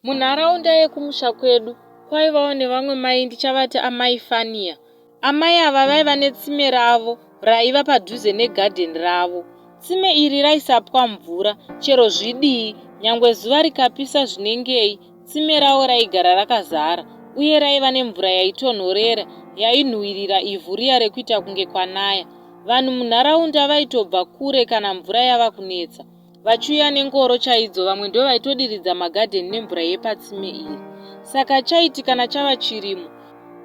Munharaunda yekumusha kwedu kwaivawo nevamwe mai ndichavati amai Fania. Amai ava vaiva netsime ravo raiva padhuze negadheni ravo. Tsime iri raisapwa mvura chero zvidii nyangwe zuva rikapisa zvinengei tsime ravo raigara rakazara uye raiva nemvura yaitonhorera yainhuwirira ivhu riya rekuita kunge kwanaya. Vanhu munharaunda vaitobva kure kana mvura yava kunetsa. Vachiuya nengoro chaidzo vamwe ndovaitodiridza magadheni nemvura yepatsime iri. Saka chaiti kana chava chirimo,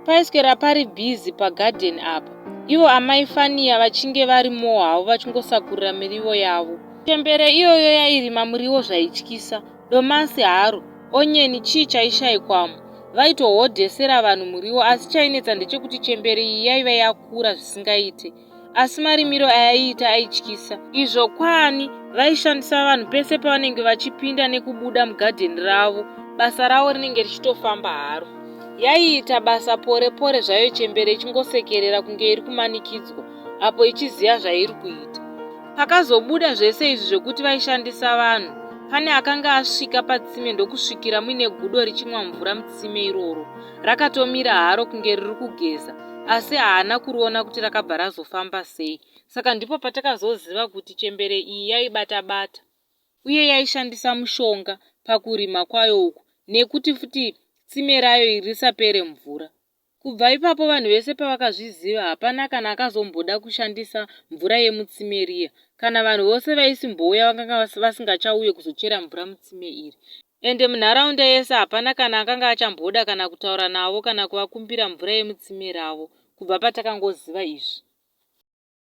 paiswera pari bhizi pagadheni apa, ivo amai Fania vachinge varimowo havo vachingosakurira mirivo yavo. Chembere iyoyo yairima muriwo zvaityisa, domasi haro, onyeni chii chaishaikwamo. Vaitohodhesera vanhu muriwo asi chainetsa ndechekuti chembere iyi yaiva yakura zvisingaite. Asi marimiro ayaiita aityisa. Izvo kwaani vaishandisa vanhu pese pavanenge vachipinda nekubuda mugadheni ravo, basa ravo rinenge richitofamba haro. Yaiita basa pore pore zvayo chembere ichingosekerera kunge iri kumanikidzwa apo ichiziva zvairi kuita. Pakazobuda zvese izvi zvekuti vaishandisa vanhu, pane akanga asvika patsime ndokusvikira muine gudo richimwa mvura mutsime iroro. Rakatomira haro kunge riri kugeza asi haana kuriona kuti rakabva razofamba sei. Saka ndipo patakazoziva kuti chembere iyi yaibata bata uye yaishandisa mushonga pakurima kwayo uku nekuti futi tsime rayo iri risapere mvura. Kubva ipapo vanhu vese pavakazviziva hapana kana akazomboda kushandisa mvura yemutsime riya. Kana vanhu vose vaisimbouya vakanga vasingachauye kuzochera mvura mutsime iri. Ende munharaunda yese hapana kana akanga achamboda kana kutaura navo kana kuvakumbira mvura yemutsime ravo kubva patakangoziva izvi.